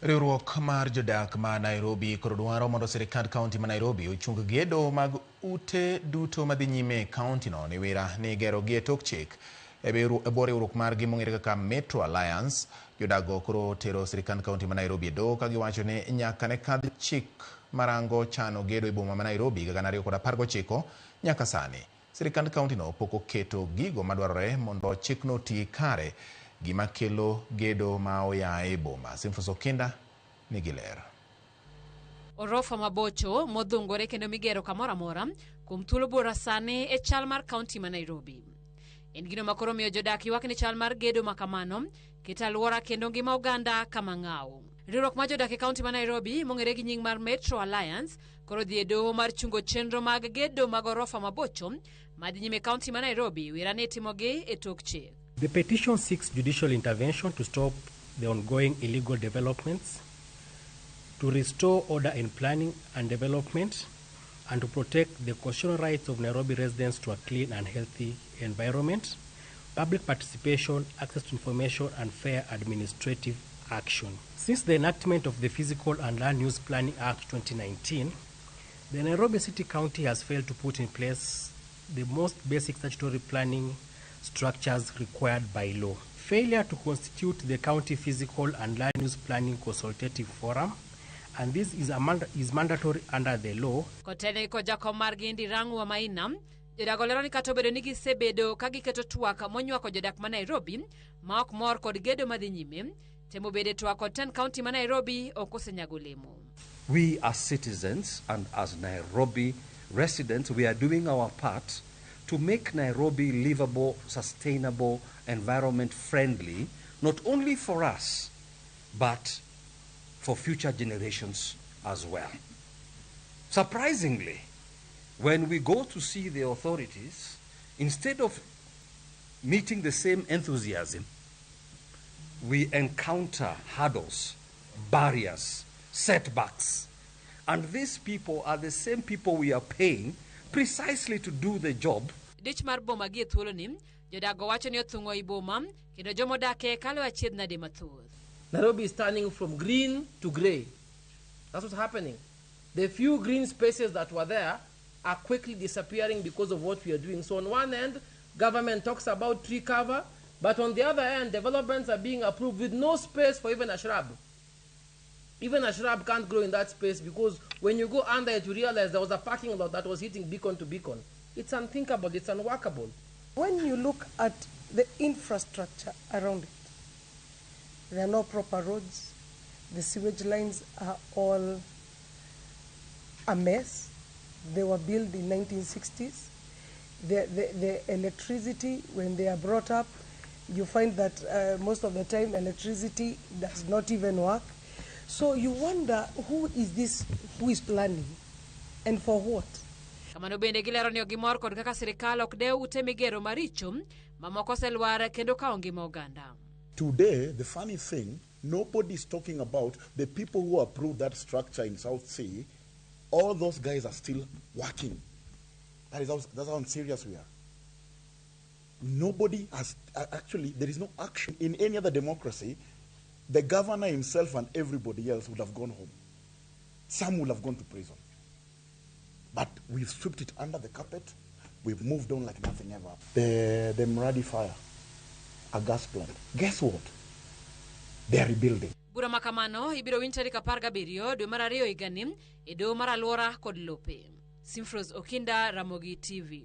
Riwruok mar jodak ma Nairobi koro dwaro mondo sirkand kaunti ma Nairobi ochung gedo mag ute duto madhi nyime e kauntino ni wira ni igerogi e tok chik. E bwo riwruok margi mong'ere kaka Metro Alliance, jodak go koro tero sirkand kaunti ma Nairobi e doho ka giwacho ni nyaka ne kadh chik marango chano gedo e boma ma Nairobi higa 2019 nyaka sani. Sirkand kauntino pok oketo gigo madwarore mondo chikno oti kare, gima kelo gedo ma oyaye e boma. Simfos Okinda nigi ler. Orofa mabocho modhungore kendo migero kamoro amora kuom thuolo buora sani e chal mar kaunti ma Nairobi. En gino ma koro miyo jodak ywak ni chal mar gedo ma kamano keto alwora kendo ngima oganda kama ng'aw. Riwruok mar jodak e kaunti ma Nairobi mong'ere gi nying mar Metro Alliance koro dhi e doho mar chungo chenro mag gedo mag orofa mabocho madhi nyime e kaunti ma Nairobi wira ni itimogi e tok chik. The petition seeks judicial intervention to stop the ongoing illegal developments, to restore order in planning and development, and to protect the constitutional rights of Nairobi residents to a clean and healthy environment, public participation, access to information, and fair administrative action. Since the enactment of the Physical and Land Use Planning Act 2019, the Nairobi City County has failed to put in place the most basic statutory planning structures required by law. Failure to constitute the County Physical and Land Use Planning Consultative Forum, and this is mandatory under the law. Kotene kod jakom margi Ndirangu wa Maina, jodak olero ni kata obedo ni gisebedo ka giketo twak monywako jodak ma Nairobi ma ok mor kod gedo madhi nyime, temo bedo e twak kod tend kaunti ma Nairobi ok osenyago olemo. We as citizens and as Nairobi residents, we are doing our part to make Nairobi livable, sustainable, environment friendly, not only for us, but for future generations as well. Surprisingly, when we go to see the authorities, instead of meeting the same enthusiasm, we encounter hurdles, barriers, setbacks. And these people are the same people we are paying precisely to do the job. Dich mar boma gi e thuoloni, jodak go wacho ni othung'o i boma kendo joma odakie kalo e achiedh nade mathoth. Nairobi is turning from green to grey. That's what's happening. The few green spaces that were there are quickly disappearing because of what we are doing. So on one end, government talks about tree cover, but on the other end, developments are being approved with no space for even a shrub. Even a shrub can't grow in that space because when you go under it, you realize there was a parking lot that was hitting beacon to beacon. It's unthinkable, it's unworkable. When you look at the infrastructure around it, there are no proper roads, the sewage lines are all a mess. They were built in 1960s. The electricity, when they are brought up, you find that most of the time electricity does not even work. So you wonder, who is this, who is planning, and for what? Kamano bende gilero ni ok gimor kod kaka sirikal ok dew ute migero maricho mamoko oselwar kendo kawo ngima oganda. Today, the funny thing, nobody is talking about the people who approved that structure in South C. All those guys are still working. That's how serious we are. Nobody has, actually, there is no action. In any other democracy, the governor himself and everybody else would have gone home. Some would have gone to prison. But we've swept it under the carpet. We've moved on like nothing ever. The Mradi fire, a gas plant. Guess what? They are rebuilding. Bura ma kamano ibiro winj tarik 17 dwe mar 2 higani e doho mar alwora kod lope. Simfros Okinda, Ramogi TV.